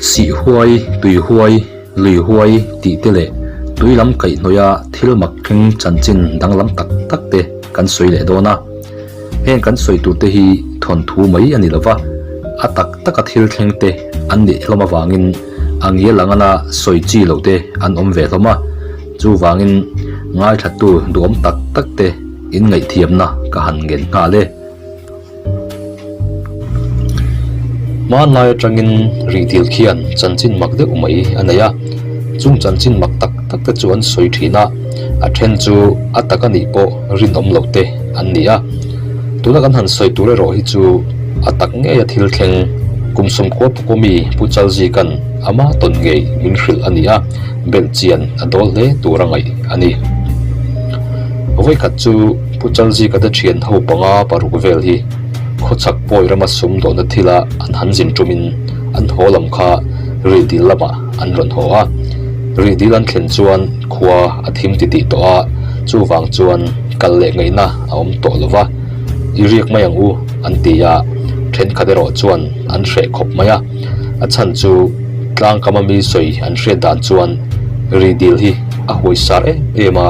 Sih huai, tui huai, lui huai tih te leh tui lam kaihhnawih a thil mak thleng chanchin danglam tak tak te kan sawi leh dawn a. Heng kan sawi tur te hi thawnthu mai a ni lo va, a tak taka thil thleng te an nih hlawm avangin a ngial angana sawi chi loh te an awm ve hlawm a. Chuvangin ngaithlattu duhawm tak tak te inngaihthiamna ka han ngen nghal e. Hmanlai atangin rihdil khian chanchin mak deuh mai a nei a, chung chanchin mak tak tak te chu an sawi thin a, a then chu a tak a nih pawh rinawm loh te an ni a. Tuna kan han sawi tur erawh hi chu a tak ngeia thil thleng kum sawmkua pawh mi Pu Chalzika'n ama tawn ngei min hrilh a ni a, belh chian a dawl hle tur a ngaih a ni. Vawikhat chu Pu Chalzika te thian ho panga paruk vel hi khawchhak pawi rama sum dawhna thila an han zin tumin an haw lam kha Rihdil lamah an rawn haw a. Rihdil an thlen chuan khua a thim titih tawh a, chuvang chuan kal leh ngaihna a awm tawh lo va, I riak mai ang u an ti a, thenkhat erawh chuan an hreh khawp mai a. A chhan chu tlangkama mi sawi an hriat dan chuan Rihdil hi a huai sar em em a,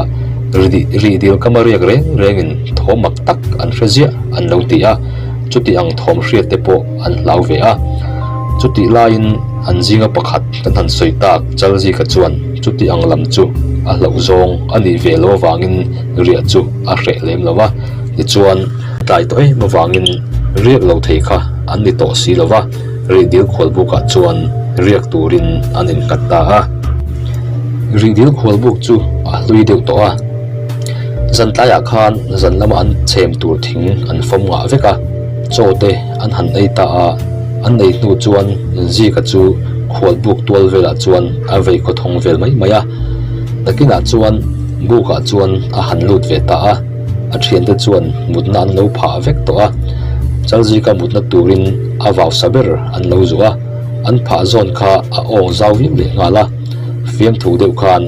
Rihdil kama riak reng rengin thawm mak tak an hre ziah an lo ti a, chuti ang thawm hriat te pawh an hlau ve a. Chutih laiin an zinga pakhat kan han sawi tak Chalzika chuan chuti ang lam chu a hlauh zawng a nih ve lo avangin riah chu a hreh lem lo a, tichuan tlai tawh em avangin riak lo thei kha an ni tawh si lo va. Rihdil khualbukah chuan riak turin an innghat ta a. Rihdil khualbuk chu a hlui deuh tawh a. Zan tlaiah khan zan lama an chhem tur thing an fawm ngah vek a, chaw te an han ei ta a. An ei hnu chuan Zika chu khualbuk tual velah chuan a vei khawthawng vel mai mai a. Nakinah chuan bukah chuan a han lut ve ta a. A thiante chuan mutna an lo phah vek tawh a, Chalzika mutna turin a vau sa ber an lo zuh a, an phah zawn kha a awng zau viau leh nghal a, fiamthu deuh khan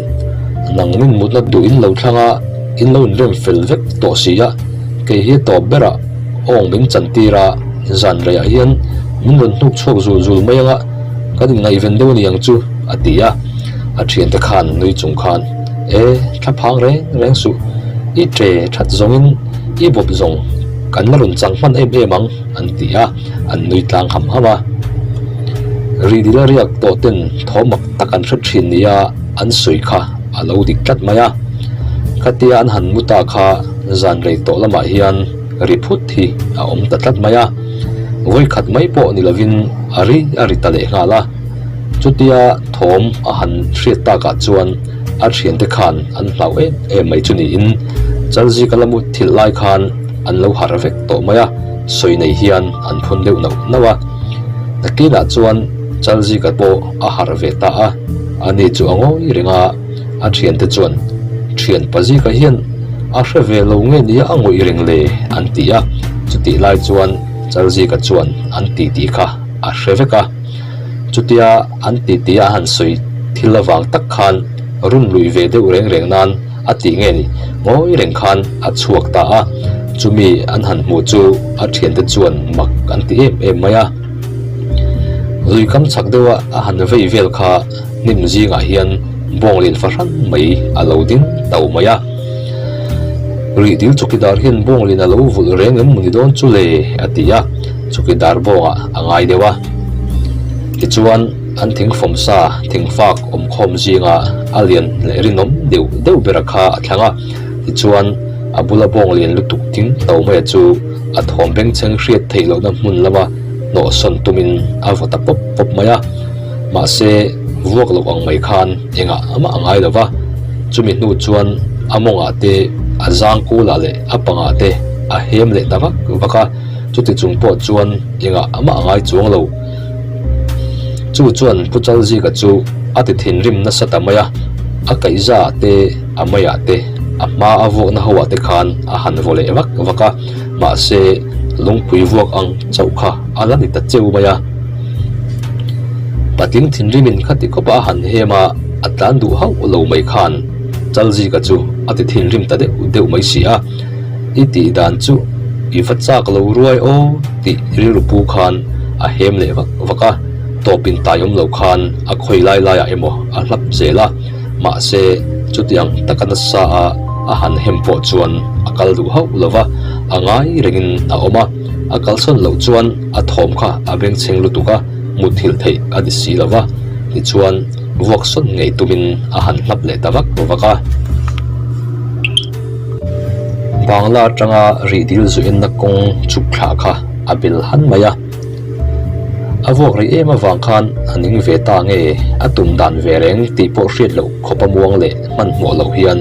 nang min mutna duh in lo thlang a, in lo inrem fel vek tawh si a, kei hi a tawp berah awng min chan tir a, zan reiah hian min rawn hnuk chhuak zul zul mai anga kan inngaihven deuh a ni ang chu a ti a, a thiante khan nui chung khan. E, thla phang reng reng suh, i ṭe ṭhat zawngin i bawp zawng kan la rawn chang hman em em ang, an ti a, an nui tlang ham ham a. Rihdila riak tawh ten thaw mak tak an hre ṭhin nia an sawi kha a lo dik tlat mai a. Khatia an han mu ta kha zan rei tawh lamah hian ri phut hi a awm ta tlat mai a. Vawikhat mai pawh ni lovin a ri a ri ta leh nghal a. Chutia thawm a han hriat takah chuan a thiante khan an hlauh em em mai chu niin Chalzika la mut thilh lai khan an lo harh vek tawh mai a, sawi nei hian an phun deuh nauh nauh a. Nakinah chuan Chalzika pawh a harh ve ta a, ani chu a ngawi reng a, a thiante chuan Thian Pazika hian a hre ve lo nge nia a ngawih reng le an ti a, chutih lai chuan Chalzika chuan an titi kha a hre vek a. Chutia an titi a han sawi thil avang tak khan run lui ve deuh reng reng nan a tih nge ni ngawi reng khan a chhuak ta a, chumi an han hmuh chu a thiante chuan mak an ti em em mai a. Lui kam chak deuha a han vei vel kha hnim zingah hian bawng lian fahran mai a lo ding tau mai a. Rihdil chawkidar hian bawng lian a lo vulh reng em ni dawn chu le a ti a, chawkidar bawngah a ngai deuh a. Tichuan an thingfawm sa thingfak awmkhawm zinga a lian leh rinawm deuh deuh bera kha a thlang a, tichuan a bula bawng lian lutuk ding to maia chu a thawm bengchheng hriat theih lohna hmun lama hnawhsawn tumin a vaw ta pawp pawp mai a. Mahse vuak loh ang mai khan engah amah a ngai lo va, chumi hnu chuan a mawngah te, a zang kulah leh a pangah te a hem leh ta vak vak a, chuti chung pawh chuan engah amah a ngai chuang lo. Chu chuan Pu Chalzika chu a ti thinrim nasa ta mai a, a kaihza ah te, a maiah te, a hma a vuakna ho ah te khan a han vaw leh vak vak a, mahse lungpui vuak ang chauh kha a la ni ta cheu mai a. Patling thinrimin khati khawpa a han hem a, a tlan duh hauh lo mai khan Chalzika chu a ti thinrim ta deuh deuh mai si a. I tih dan chu i va chak lo ruai aw tih rilru pu khan a hem leh vak vak a. Tawp in tai awm lo khan a khawi lai laiah emaw a hlap zel a, mahse chuti ang taka nasa a a han hem pawh chuan a kal duh hauh lo va, a ngai rengin a awm a, a kalsawn loh chuan a thawm kha a bengchheng lutuk a, muthilh theih a ni si lo va, tichuan vuak sawn ngei tumin a han hlap leh ta vak vak a. Bangla atanga rih dil zu enna kawng chhuk thlah kha a bel han mai a. A vuak rei em avang khan a ning ve ta nge a tum dan ve reng tih pawh hriat loh khawp a muang leh hmanhmawh loh hian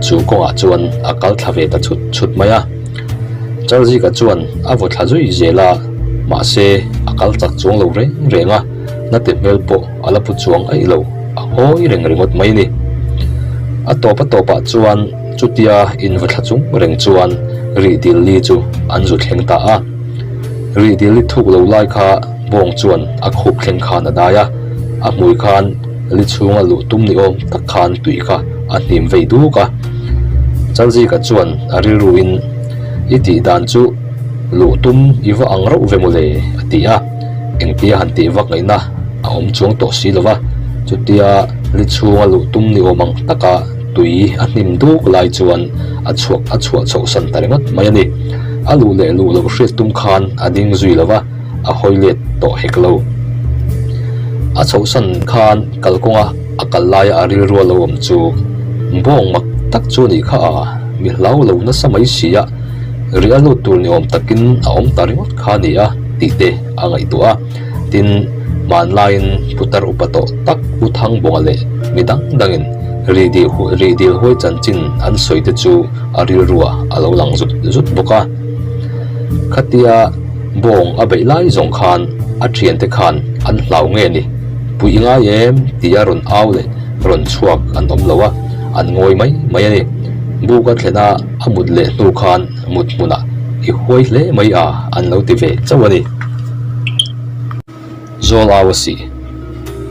chu kawngah chuan a kal thla ve ta chhut chhut mai a. Chalzika chuan a vaw thla zui zel a, mahse a kal chak chuang lo reng reng a, nate hmel pawh a la pu chuang aih lo, a ngawi reng ringawt mai a ni. A tawp a tawpah chuan chutia invaw thla chung reng chuan rih dil li chu an zu thleng ta a. Rih dil li thuk lo lai kha bawng chuan a khup thleng khan a dai a, a hmui khan li chhunga luh tum ni awm tak khan tui kha a hnim vei duk a. Chalzika chuan a rilruin, I tih dan chu luh tum i va ang rauh ve mawle a ti a, engtia han tih vak ngaihna a awm chuang tawh si lo va, chutia li chhunga luh tum ni awm ang taka tui a hnim duk lai chuan a chhuak a chhuah chhoh san ta ringawt mai a ni. A luh leh luh loh hriat tum khan a ding zui lo va, a hawi let tawh hek lo. A chhoh san khan kalkawnga a kal laia a rilru a lo awm chu bawng mak tak chu a nih kha a, mi hlau lo nasa mai si a, ri a lut tur ni awm takin a awm ta ringawt kha a ni a tih te a ngaihtuah a. Tin, hmanlaiin putar upa tawh tak U Thangbawnga leh mi dang dangin rih dil rih dil huai chanchin an sawi te chu a rilruah a lo lang zut zut bawk a. Khatia bawng a beih lai zawng khan a thiante khan an hlau nge ni, pui i ngai em tia rawn au leh rawn chhuak an awm lo a, an ngawi mai mai a ni. Buk a thlen a a mut leh hnu khan mut hmunah i huai hle mai a an lo ti ve chauh a ni. Zawl au a sih.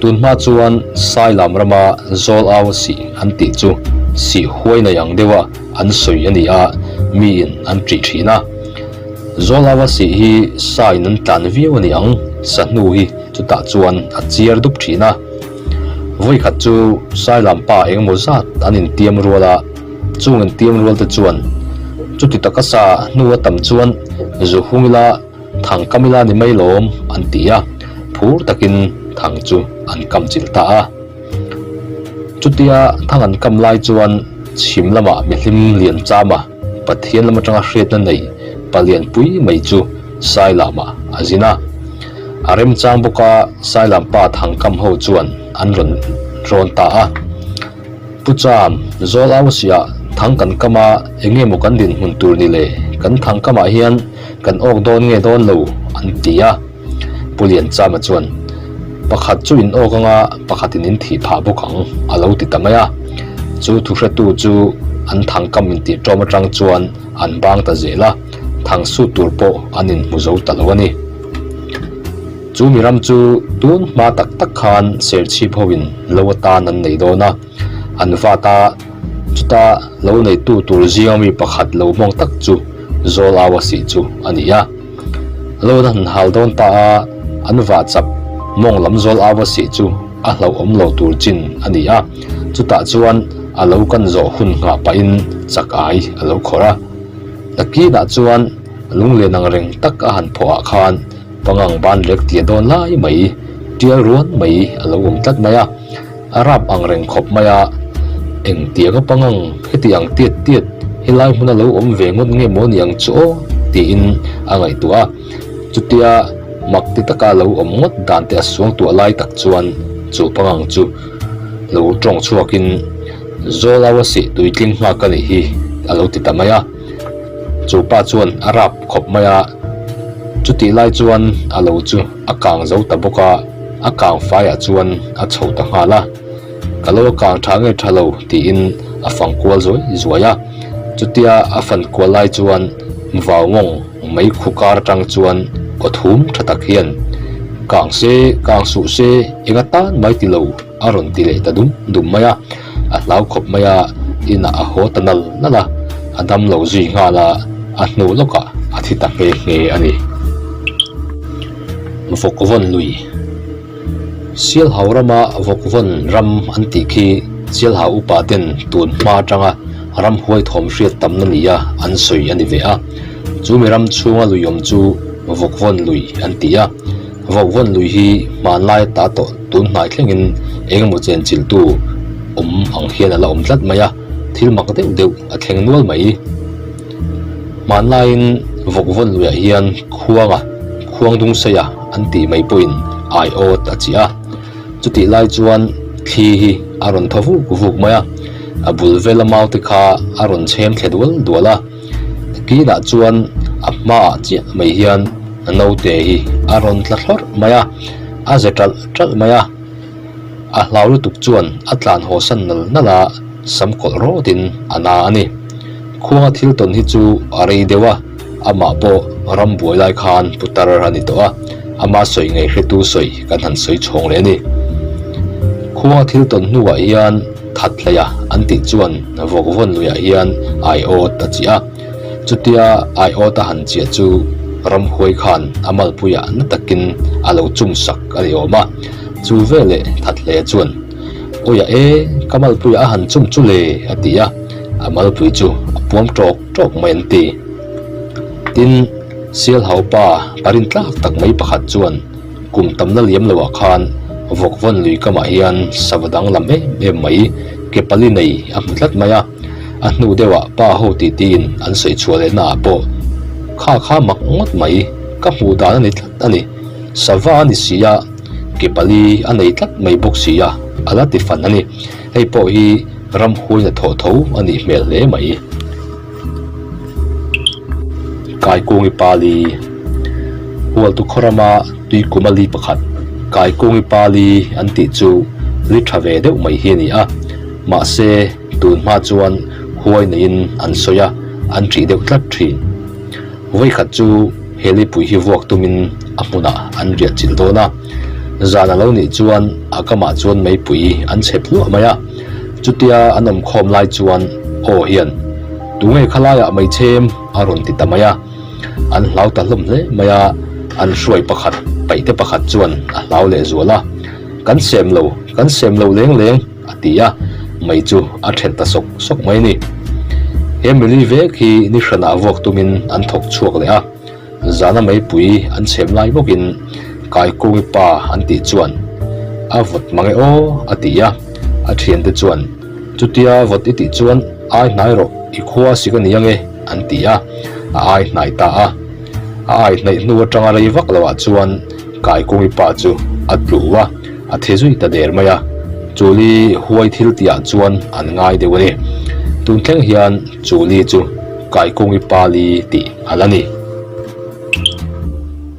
Tun hma chuan Sailam rama zawl au a sih an tih chu sih huai nei ang deuha an sawi a ni a, miin an ṭih ṭhin a. Zawl au a sih hi sa in an tlan viau a ni ang, sa hnu hi chutah chuan a chiar dup ṭhin a. Vawikhat chu Sailam pa engemaw zat an intiam rual a, chung intiam rual te chuan chuti taka sa hnu a tam chuan zu hung ila, Thang kam ila ni mai lawm an ti a, phur takin thang chu an kam chilh ta a. Chutia thang an kam lai chuan chhim lamah mihlim lian chama Pathian lam atanga hriatna nei palian pui mai chu Sailamah a zin a. A remchang bawka Sailam pa thang kam ho chuan an rawn rawn ta a. Pu Cham, Zawl au siah thang kan kam a, enge maw kan dinhmun tur ni le? Kan thang kamah hian kan awk dawn nge dawn lo? an ti a. Pu Lianchama chuan, Pakhat chu in awk anga pakhatin in thih phah bawk ang, a lo ti ta mai a. Chu thuhretu chu an thang kam intih ṭawm aṭang chuan an bang ta zel a, thang sut tur pawh an inhmu zo ta lo a ni. Chu mi ram chu tun hma tak tak khan Serchhip hoin lo atan an nei dawn a, an vat a, chuta lo neitu tur zinga mi pakhat lo hmawng tak chu Zawl Aua sih chu a ni a. Lo an han hal dawn ta a, an vah chap mawng lam Zawl Aua sih chu a hlauhawm lo tur chin a ni a, chutah chuan a lo kan zawh hun nghah pahin chak ai a lo khawrh a. Nakinah chuan lunglen ang reng tak a han phawh ah khan Pangang ban rek tia dawn lai mai, tial ruan mai a lo awm tlat mai a, a rap ang reng khawp mai a, engtiang a pangang heti ang tiat tiat helai hmun a lo awm ve ngawt nge maw ni ang chu aw tiin a ngaihtuah a, chutia mak ti taka lo awm ngawt dan te a suangtuah lai tak chuan chu pangang chu lo tawng chhuakin Zawl au a sih tuitling nghak a nih hi a lo ti ta mai a. Chu pa chuan a rap khawp mai a, chutih lai chuan a lo chu a kang zo ta bawk a, a kang faiah chuan a chho ta nghal a. Ka lo a kang tha nge tha lo tiin a fang kual zuai zuai a, chutia a fan kual lai chuan vau mawng mei khu kar atang chuan aw thum tha tak hian, Kang se, kang suh se, eng atan mai ti lo. A rawn ti leh ta dum dum mai a, a hlau khawp mai a, inah a haw ta nal nal a, a dam lo zui nghal a, a hnu lawkah a thi ta nghe nghe a ni. Vawk vawn lui. Sialhau rama Vawkvawn ram an tih khi Sialhau upa ten tun hma atanga ramhuai thawm hriat tamna nia an sawi a ni ve a. Chu mi ram chhunga lui awm chu Vawkvawn lui an ti a. Vawkvawn lui hi hmanlai ata tawh tun hnai thlengin eng emaw chenchilhtu awm ang hian a la awm tlat mai a, thil mak deuh deuh a thleng nual mai. Hmanlaiin Vawkvawn luiah hian khuanga Khuangdungseia an tih mai pawhin aiawt a chiah a, chutih lai chuan thli hi a rawn thaw vuk vuk mai a, a bul vela mau te kha a rawn chhem thle dual dual a, kinah chuan a hmaah chiah mai hian naute hi a rawn tla thlawrh mai a, a ze ṭalh ṭalh mai a. A hlau lutuk chuan a tlan haw san nal nal a, sam kawlh rawtin a na a ni. Khuanga thil tawn hi chu a rei deuh a, amah pawh ram buai lai khan putar a ni tawh a, ama sawi ngei hretu sawi kan han sawi chhawng leh a ni. Khuanga thil tawn hnuah hian that hleia an tih chuan vawkvawn luiah hian aiawt a chiah a. Chutia aiawt a han chiah chu ramhuai khan a malpuiah na takin a lo chum sak a ni awm a, chu veleh that hle chuan, Awia e, ka malpuiah a han chum chu le a ti a, a malpui chu a puam tawk tawk mai an ti. Tin, Sialhau pa parin tlak tak mai pakhat chuan kum tamna liam loah khan vawkvawn lui kamah hian sava danglam em em mai ke pali nei a hmu tlat mai a. A hnu deuhah pa ho titi in an sawi chhuah leh naah pawh kha kha mak ngawt mai, ka hmuh dan a ni tlat a ni. Sava a ni si a, ke pali a nei tlat mai bawk si a, a la ti fan a ni. Hei pawh hi ramhuaina thawh tho a nih hmel hle mai. Kaikungi pali Hualtu khaw rama tuikuma li pakhat Kaikungi pali an tih chu li tha ve deuh mai hi a ni a, mahse, Tun hma chuan huai neiin an sawi a, an ṭih deuh tlat ṭhin. Vawikhat chu he lipui hi vuak tumin a hmunah an riah chilh dawn a. Zan a lo nih chuan a kamah chuan meipui an chhep hluah mai a. Chutia an awm khawm lai chuan aw hian, Tunge khalaiah meichhem? a rawn ti ta mai a. An hlau ta hlawm hle mai a, an hruai pakhat, paihte pakhat chuan a hlau lehzual a. Kan sem lo, kan sem lo leng leng! a ti a, mei chu a then ta sawk sawk mai a ni. He mili vek hi ni hranah vuak tumin an thawk chhuak leh a, zana meipui an chhem lai bawkin Kaikungi pa an tih chuan a vawt mang e aw a ti a, a thiante chuan chutia vawt i tih chuan ai hnai rawh i khua sik a ni ange an ti a, a ai hnai ta a. A ai hnaih hnu atanga rei vak loah chuan Kaikungi pa chu a tlu a. A thi zui ta der mai a, Chuli huai thil tihah chuan an ngai deuh a ni. Tun thleng hian Chuli chu Kaikungi Pali tih a la ni.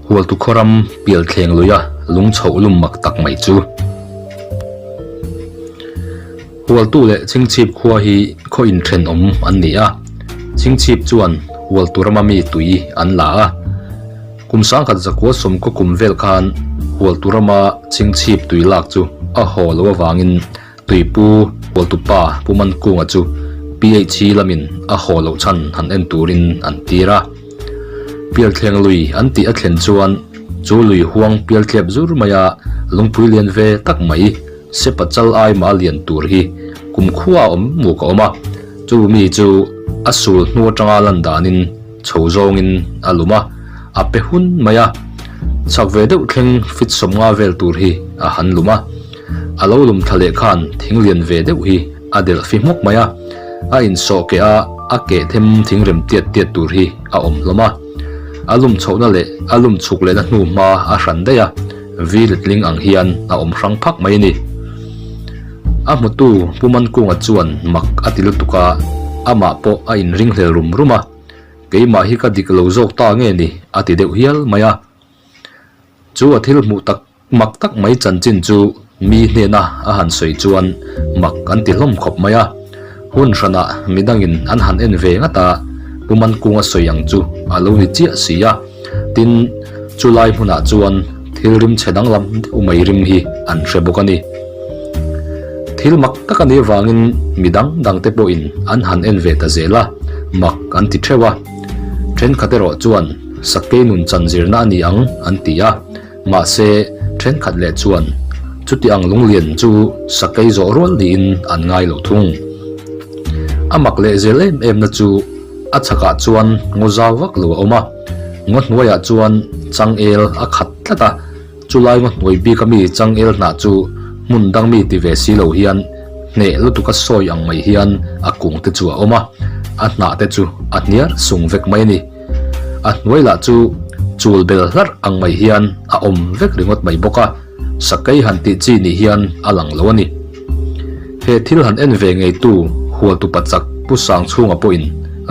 Hualtu khawram pialthleng luia lung chhoh lum mak tak mai chu. Hualtu leh Chingchhip khua hi khaw inthenawm an ni a, Chingchhip chuan Hualtu rama mi tui an la a. Kum sangkhat zakua sawmkaw kum vel khan Hualtu rama Chingchhip tui lak chu a haw lo avangin Tuipu Hualtu pa Pu Mankunga chu PHC lamin a haw loh chhan han en turin an tir a. Pialthleng lui an tih a thlen chuan chu lui huang pialtlep zur maia lungpui lian ve tak mai Sepa chal ai mah a lian tur hi kum khua a awm muk a awm a, chu mi chu a sul hnu atanga lan danin chho zawngin a lum a, a pe hun mai a. Chak ve deuh thleng fit sawmnga vel tur hi a han lum a, a lo lum thla leh khan thing lian ve deuh hi a delh fi hmawk mai a, a insawh keh a, a keh them thing rem tiat tiat tur hi a awm hlawm a. A lum chhohna leh a lum chhuk lehna hnu hma a hran daih a. Vi letling ang hian a awm hrang phak mai a ni. A hmutu Pu Mankunga chuan mak a ti lutuk a, amah pawh a inringhlel rum rum a, Keimah hi ka dik lo zawk ta nge ni? a ti deuh hial mai a. Chu a thil hmuh tak mak tak mai chanchin chu mi hnena a han sawi chuan mak an ti hlawm khawp mai a. Hun hranah midangin an han en ve ngat a, Pu Mankunga sawi ang chu a lo ni chiah si a. Tin, chulai hmunah chuan thil rim chhe danglam deuh mai rim hi an hre bawk a ni. Thil mak tak a nih avangin mi dang dang te pawhin an han en ve ta zel a, mak an ti theuh a. Thenkhat erawh chuan Sakei nun chan zirna a ni ang an ti a, mahse thenkhat leh chuan. Chuti ang lunglian chu sakei zawh rual niin an ngai lo thung. A mak leh zel em em na chu a chhakah chuan ngaw zau vak lo a awm a, ngaw hnuaiah chuan changel a khat tlat a, chulai ngaw hnuai bik ami changel hnah chu hmun dang mi ti ve si lo hian hneh lutuk a sawi ang mai hian a kung te chu a awm a, a hnah te chu a hniar sung vek mai a ni. A hnuai lah chu chul bel hlarh ang mai hian a awm vek ringawt mai bawk a. Sakei han tih chi ni hian a lang lo a ni. He thil han en ve ngeitu Hualtupa chak Pu Sangchhunga pawhin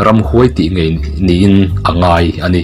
ramhuai tih ngei niin a ngai a ni.